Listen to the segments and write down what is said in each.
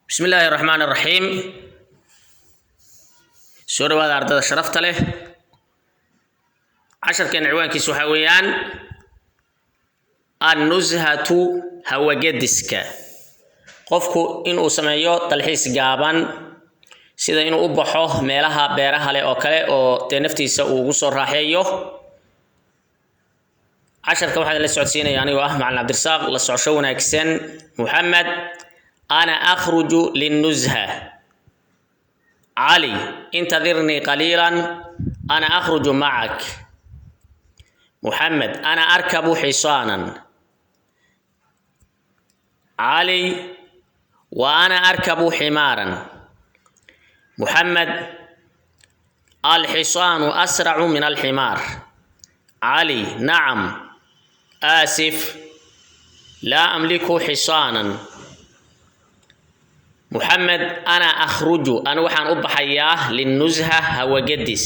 Bismi illaahi raxmaan raxiim. Soo dhawaada, ardada sharafta leh. Casharkeen ciwaankiisu waxaa weeyaan النزهة, hawagediska, qofku inuu sameeyo dalxiis gaaban, sida inuu u baxo meelaha beeraha leh oo kale, oo dee naftiisa uu ugu soo raaxeeyo. Casharka waxaa la socodsiinaya anigoo ah Macalin Cabdirasaaq. La socosho wanaagsan. Muxamed: أنا أخرج للنزهة. علي: انتظرني قليلا، أنا أخرج معك. محمد: أنا أركب حصانا. علي: وأنا أركب حمارا. محمد: الحصان أسرع من الحمار. علي: نعم، آسف، لا أملك حصانا. محمد: أنا أخرج, أنا waxaan u baxayaa, للنزهة, hawagedis.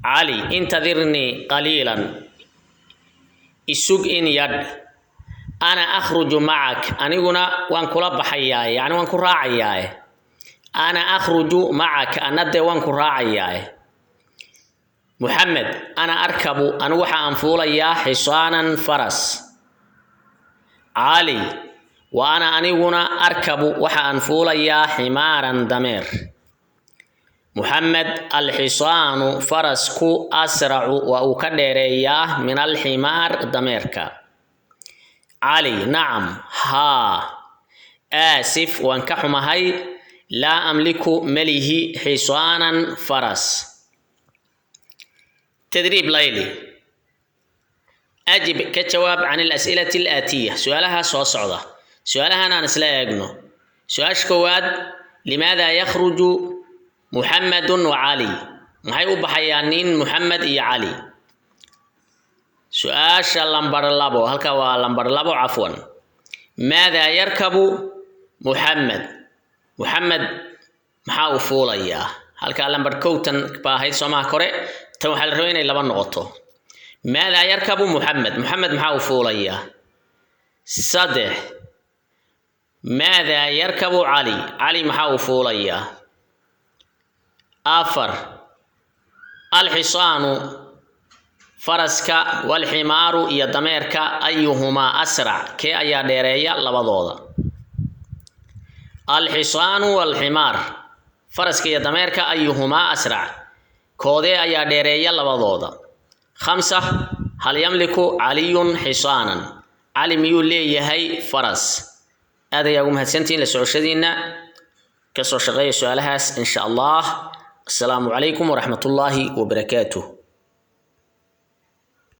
علي: انتظرني قليلا, isug in yar, أنا أخرج معك, aniguna waan kula baxayaa, yacni waan ku raacayaa. أنا أخرج معك, anna dee waan ku raacayaa. محمد: أنا أركب, anigu waxa aan fuulayaa, حصانا, faras. علي: وأنا, aniguna, أركب, waxa aan fuulayaa, حمارا, dameer. محمد: الحصان, farasku, أسرع, waa uu ka dheereeyaa, من الحمار, dameerka. علي: نعم, haa, آسف, waan ka xumahay, لا أملك, malihi, حصانا, faras. تدريب ليلي: أجب, ka jawaab, عن الأسئلة الآتية, su-aalaha soo socda. Su-aalahan aan isla eegno. Su-aasha koowaad: لماذا يخرج محمد وعلي? Maxay u baxayaan nin Muxamed iyo Cali? Su-aasha lambar 2, halka waa lambar 2, cafwan. ماذا يركب محمد? Muxamed maxaa uu fuulayaa? Halkaa lambar 1 tan baa ahayd, soomaha? Kore tan waxaa la rabay inay 2 noqoto. ماذا يركب محمد? Muxamed maxaa uu fuulayaa? 3, ماذا يركب علي? Cali maxaa uu fuulayaa? 4, الحصان, faraska, والحمار, iyo dameerka, أيهما أسرع? Kee ayaa dheereeya labadooda? الحصان والحمار, faraska iyo dameerka, أيهما أسرع? Koodee ayaa dheereeya labadooda? 5, هل يملك علي حصانا? Cali miyuu leeyahay faras? Aad ayaa ugu mahadsantihiin la socoshadiina. Kasoo shaqeeya su-aalahaas, insha Allah. Asalaamu calaykum waraxmatullaahi wabarakaatuh.